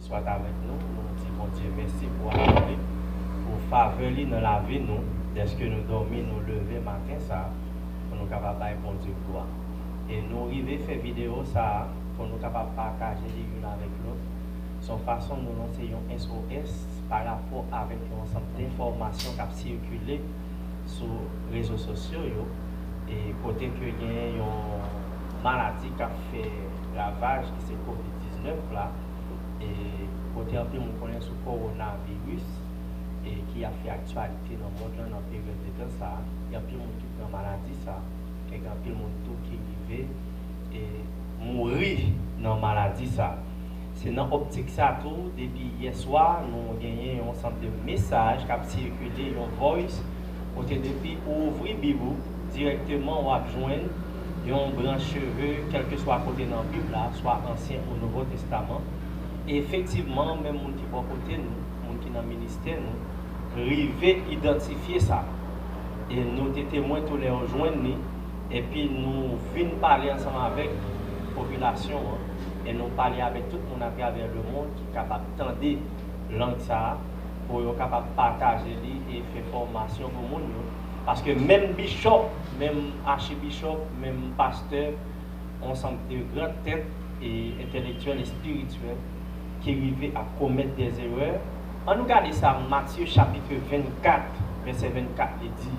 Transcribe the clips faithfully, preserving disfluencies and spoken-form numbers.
Swa avèk nou, nou di Bondye mèsi pou amou li, pou favè li nan lavi nou, dèske nou dòmi, nou leve maten sa, pou nou kapab bay Bondye glwa. E nou rive fè videyo sa a pou nou kapab pataje li youn avèk lòt. Se yon fason nou lanse yon S O S pa rapò avèk yon ansanm enfòmasyon k ap sikile sou rezo sosyo yo, e kote ke gen yon maladi k ap fè ravaj, ki se kovid diznèf la, e kote anpil moun konnen sou kowonaviris, e ki ap fè aktyalite nan mond lan nan peryòd de tan sa a. Gen anpil moun ki pran maladi sa a, e gen anpil moun tou ki rive e mouri nan maladi sa a. Se nan optik sa tou, depi yè swa, nou genyen yon ansanm de mesaj k ap sikile, yon voice, kote depi ou ouvri Bib ou, dirèkteman w ap jwenn yon branch cheve, kèlkeswa kote nan Bib la, swa Ansyen ou Nouvo Testaman. E efektivman, menm moun ki bò kote nou, moun ki nan ministè nou, rive idantifye sa. E nou te temwen tou lè yo jwenn li, epi nou vin pale ansanm avèk popilasyon an, e nou pale avèk tout moun atravè lemonn ki kapab tande lang sa a, pou yo kapab pataje li e fè fòmasyon pou moun yo. Paske menm bichòp, menm achibichòp, menm pastè, yon ansanm de gran tèt e entèlektyèl, espirityèl, ki rive ap komèt dè erè. Ann nou gade sa, Matye chapit vennkat, vèsè vennkat, li di,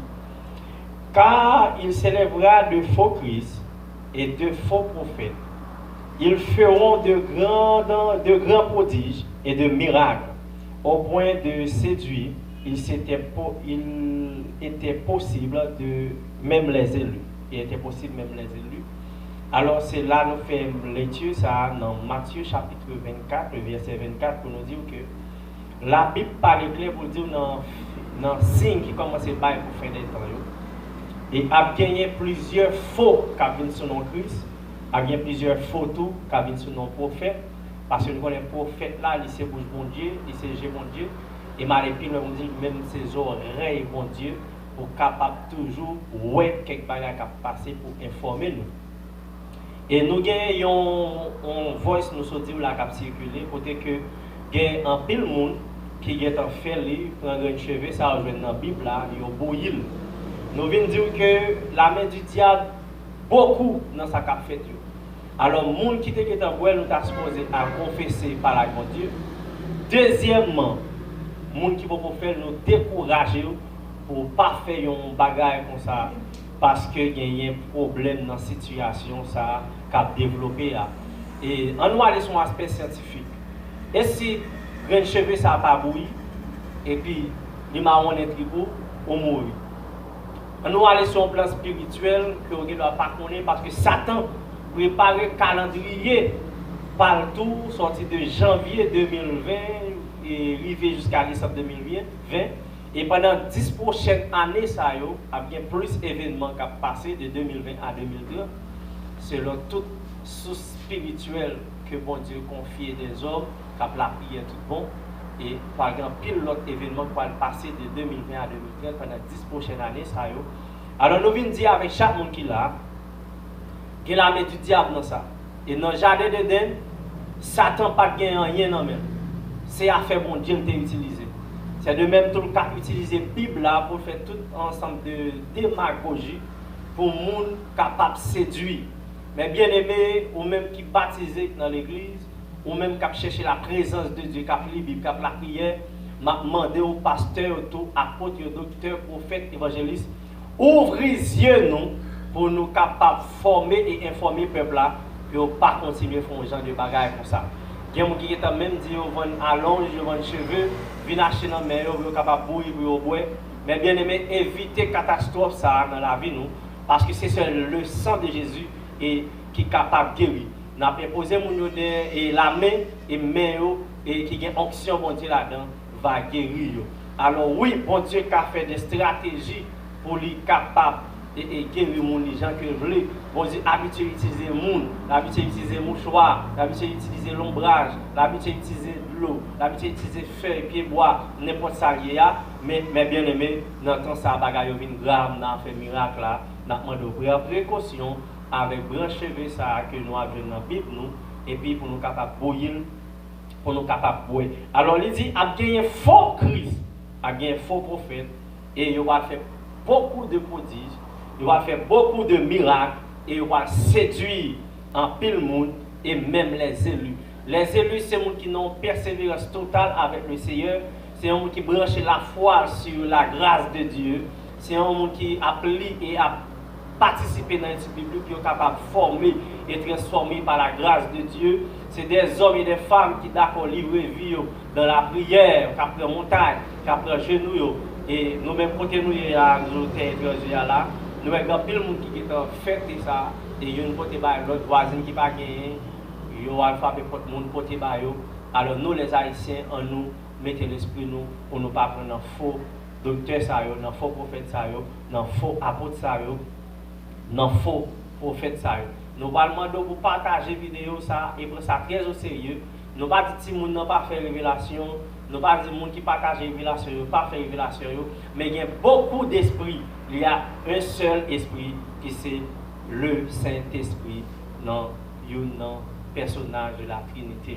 Car il s'élèvera de faux Christ et de faux prophètes. Ils feront de grands, de grands prodiges et de miracles, au point de séduire, il s'était po-, il était possible de même les élus. Il était possible même les élus. Alò, se la nou fè lekti sa a nan Matye chapit vennkat, vèsè vennkat, pou nou di w ke Labib pale klè pou l di w nan, nan siy ki kòmanse bay pou fen dè tan yo. E ap genyen plizyè fo k ap vin sou non Kris, ap gen plizyè fo tou k ap vin sou non pwofèt, paske nou konnen pwofèt la, li se bouch Bondye, li se je Bondye, e m ale pi lwen pou m di l menm se zòrèy Bondye, pou kapab toujou wè kèk bagay k ap pase pou enfòme nou. E nou gen yon, yon voice nou sot di w la k ap sikile, kote ke gen anpil moun ki gentan fè li, pran grenn cheve sa yo jwenn nan Bib la, yo bouyi l. Nou vin di w ke la main du diable bokou nan sa k ap fèt yo. Alò, moun ki te gentan bwè l, nou ta sipoze al konfese, pale ak Bondye. Dezyèmman, moun ki poko fè l, nou dekouraje yo pou pa fè yon bagay konsa, paske genyen pwoblèm nan sitiyasyon sa a k ap devlope a. E ann nou ale sou yon aspè syantifik. E si grenn cheve sa a pa bouyi, epi li mawonnen trip ou, ou mouri? Ann nou ale sou yon plan espirityèl ke w gendwa pa konnen, paske Satan prepare kalandriye pa l tou, sòti de janvye de mil ven e rive jiska desanm de mil ven. E pandan dis pwochèn ane sa yo, ap gen plis evènman k ap pase de de mil ven a de mil trant, selon tout sous espirityèl ke Bondye konfye dèzòm k ap lapriyè tout bon, e pral gen anpil lòt evènman k pral pase de de mil ven a de mil trant pandan dis pwochèn ane sa yo. Alò, nou vin di avèk chak moun ki la, gen lame di dyab nan sa. E nan jaden Edenn, Satan pa t gen anyen nan men l. Se afè Bondye l te itilize. Se de menm tou l ka itilize Bib la pou l fè tout ansanm de demagoji pou moun kapab sedui. Men byeneme, ou menm ki batize nan legliz, ou menm k ap chèche la prezans de Dye, k ap li Bib, k ap lapriyè, m ap mande w, pastè yo tou, apot yo, doktè, pwofèt, evanjelis, ouvri zye nou pou nou kapab fòme e enfòme pèp la, pou yo pa kontinye fè yon jan de bagay konsa. Gen moun ki gentan menm di yo vann alonj, yo vann cheve, vin achte nan men yo, pou yo kapab bouyi, pou yo bwè. Men byeneme, evite katastwòf sa a nan lavi nou, paske se sèl le sang de Jésus e ki kapab geri. N ap enpoze moun yo de, e lamen, e men yo, e ki gen onksyon Bondye ladan, va geri yo. Alò wi, Bondye ka fè de estrateji pou li kapab e, e geri moun li jan ke l vle. Bondye abitye itilize moun, l abitye itilize mouchwa, l abitye itilize lonbraj, l abitye itilize dlo, l abitye itilize fèy, pyebwa, nenpòt sa l ye a. Men, men byeneme, nan tan sa a, bagay yo vin grav nan afè mirak la. N ap mande w pran prekosyon avèk branch cheve sa a ke nou ap jwenn nan Bib nou, epi pou nou kapab bouyi l pou nou kapab bwè. Alò, li di, ap genyen fo Kris, ap genyen fo pwofèt, e yo pral fè bokou de pwodij, yo pral fè bokou de mirak, e yo pral sedui anpil moun, e menm lèzeli. Lèzeli, se moun ki nan yon pèseverans total avèk le Seyè, se yon moun ki branche lafwa l sou lagras de Dye, se yon moun ki ap li e ap patisipe nan etid biblik pou yo kapab fòme e transfòme pa lagras de Dye. Se dèzòm e dèfanm ki dakò livre vi yo nan lapriyè, k ap pran montay, k ap pran jenou yo. E nou menm kote nou ye a, nou tè etranje a la, nou wè gen anpil moun ki gentan fè te sa, e youn pote bay lòt, vwazin ki pa genyen, yo al frape pòt moun pote ba yo. Alò nou, lèzayisyen, annou mete lespri nou pou nou pa pran nan fo doktè sa yo, nan fo pwofèt sa yo, nan fo apot sa yo, nan fo pwofèt sa yo. Nou pral mande w pou pataje videyo sa a e pran sa trè o serye. Nou pa di timoun nan pa fè revelasyon, nou pa di moun ki pataje revelasyon yo pa fè revelasyon yo, men gen bokou despri. Il y a un seul esprit ki se le Sentespri, nan youn nan pèsonaj de la Trinite.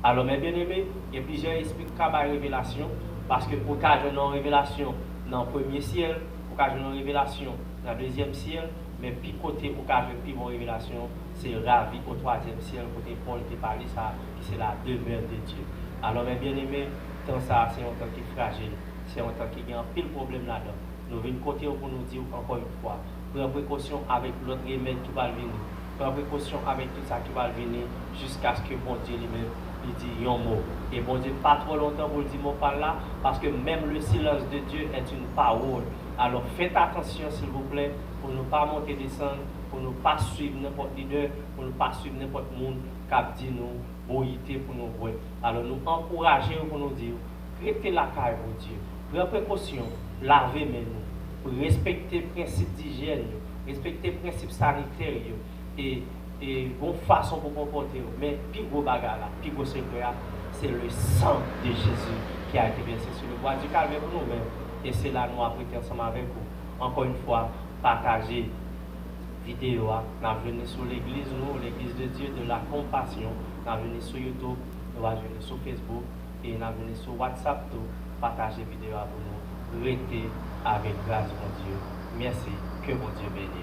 Alò, mè byeneme, gen plizyè espri ki ka bay revelasyon, paske ou ka jwenn yon revelasyon nan premye syèl, ou ka jwenn yon revelasyon nan dezyèm syèl, men pi kote ou ka jwenn pi bon revelasyon, se ravi o twazyèm syèl, kote Pòl te pale sa, ki se la demeure de Dieu. Alò, mè byeneme, tan sa a se yon tan ki frajil, se yon tan ki gen anpil pwoblèm ladan. Nou vin kote w pou nou di w ankò yon fwa, pran prekosyon avèk lòt remèd ki pral vini. Pran prekosyon avèk tout sa ki pral vini jiskaske Bondye li menm li di yon mo. E Bondye pa twò lontan pou l di mo pa l la, paske menm le silence de Dieu est une parole. Alò, fèt atansyon, silvouplè, pou nou pa monte desann, pou nou pa swiv nenpòt lidè, pou nou pa swiv nenpòt moun k ap di nou verite pou nou bwè. Alò, nou ankouraje yo pou nou di yo, rete lakay Bondye. Pran prekosyon, lave men nou, respekte prensip dijyèn yo, respekte prensip sanitè yo, e, e gon fason pou konpòte yo. Men pi gwo bagay la, pi gwo sekrè a, se le sang de Jésus qui a été versé sur le bois du Calvaire pou nou menm. E se la nou ap rete ansanm avèk ou. Ankò yon fwa, pataje videyo a. N ap jwenn li sou legliz nou, L'église de Dieu de la Compassion. N ap jwenn li sou YouTube, nou va jwenn li sou Facebook, e n ap jwenn li sou WhatsApp tou. Pataje videyo a pou nou. Rete avèk gras Bondye. Mèsi. Ke Bondye beni nou.